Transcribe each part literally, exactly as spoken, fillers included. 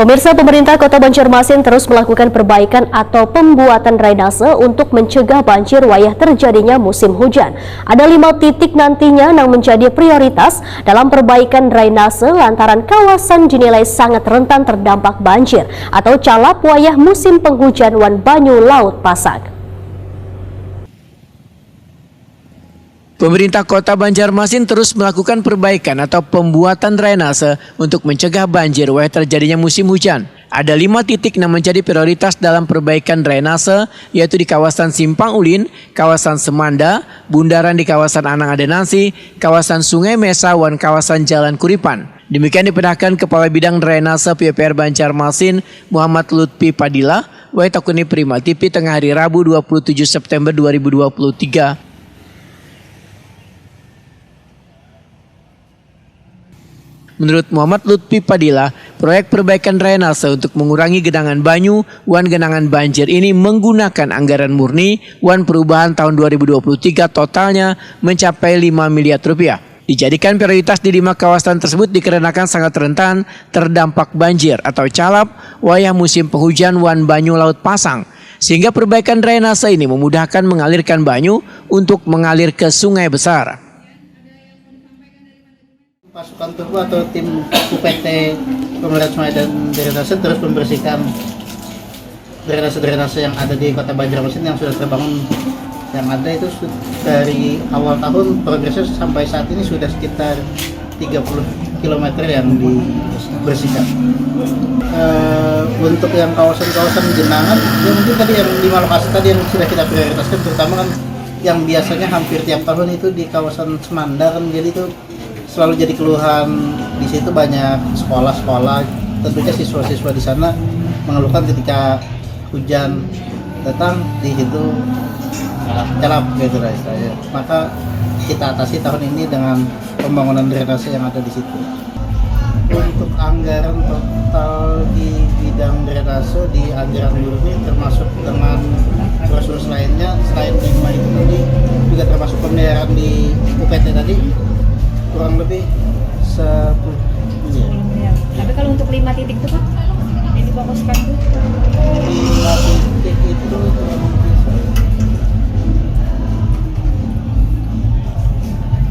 Pemirsa, pemerintah Kota Banjarmasin terus melakukan perbaikan atau pembuatan drainase untuk mencegah banjir wayah terjadinya musim hujan. Ada lima titik nantinya yang menjadi prioritas dalam perbaikan drainase lantaran kawasan dinilai sangat rentan terdampak banjir atau calap wayah musim penghujan wan banyu laut pasang. Pemerintah Kota Banjarmasin terus melakukan perbaikan atau pembuatan drainase untuk mencegah banjir wayah terjadinya musim hujan. Ada lima titik yang menjadi prioritas dalam perbaikan drainase, yaitu di kawasan Simpang Ulin, kawasan Semanda, bundaran di kawasan Anang Adanasi, kawasan Sungai Mesa, wan kawasan Jalan Kuripan. Demikian dipendahkan Kepala Bidang Drainase P U P R Banjarmasin, Muhammad Lutfi Padilla, wayah takuni Prima T V tengah hari Rabu dua puluh tujuh September dua ribu dua puluh tiga. Menurut Muhammad Lutfi Padilla, proyek perbaikan drainase untuk mengurangi genangan banyu wan genangan banjir ini menggunakan anggaran murni wan perubahan tahun dua ribu dua puluh tiga totalnya mencapai lima miliar rupiah. Dijadikan prioritas di lima kawasan tersebut dikarenakan sangat rentan terdampak banjir atau calap wayah musim penghujan wan banyu laut pasang, sehingga perbaikan drainase ini memudahkan mengalirkan banyu untuk mengalir ke sungai besar. Pasukan tubuh atau tim U P T Pengelolaan Sungai dan Drainase terus membersihkan drainase-drainase yang ada di Kota Banjarmasin yang sudah terbangun, yang ada itu su- dari awal tahun progresnya sampai saat ini sudah sekitar tiga puluh kilometer yang dibersihkan. Eh, untuk yang kawasan-kawasan genangan, ya mungkin tadi yang lima lokasi tadi yang sudah kita prioritaskan, terutama kan yang biasanya hampir tiap tahun itu di kawasan Semanda kan, jadi itu selalu jadi keluhan. Di situ banyak sekolah-sekolah, tentunya siswa-siswa di sana mengeluhkan ketika hujan datang di situ calap gitu lah istilahnya. Maka kita atasi tahun ini dengan pembangunan drainase yang ada di situ. Untuk anggaran total di bidang drainase di anggaran murni, termasuk dengan resource lainnya, selain lima itu tadi juga termasuk pemeliharaan di U P T tadi, kurang lebih sepuluh miliar. Tapi kalau untuk lima titik itu, Pak, yang difokuskan tuh? Lima titik itu kurang lebih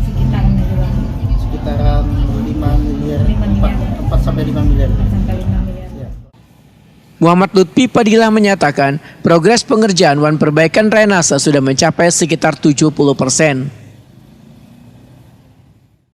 sekitaran itu lah. Sekitaran lima miliar, Lima miliar. empat sampai lima miliar. Sampai lima miliar. Muhammad Lutfi Padilla menyatakan, progres pengerjaan wan perbaikan drainase sudah mencapai sekitar tujuh puluh persen.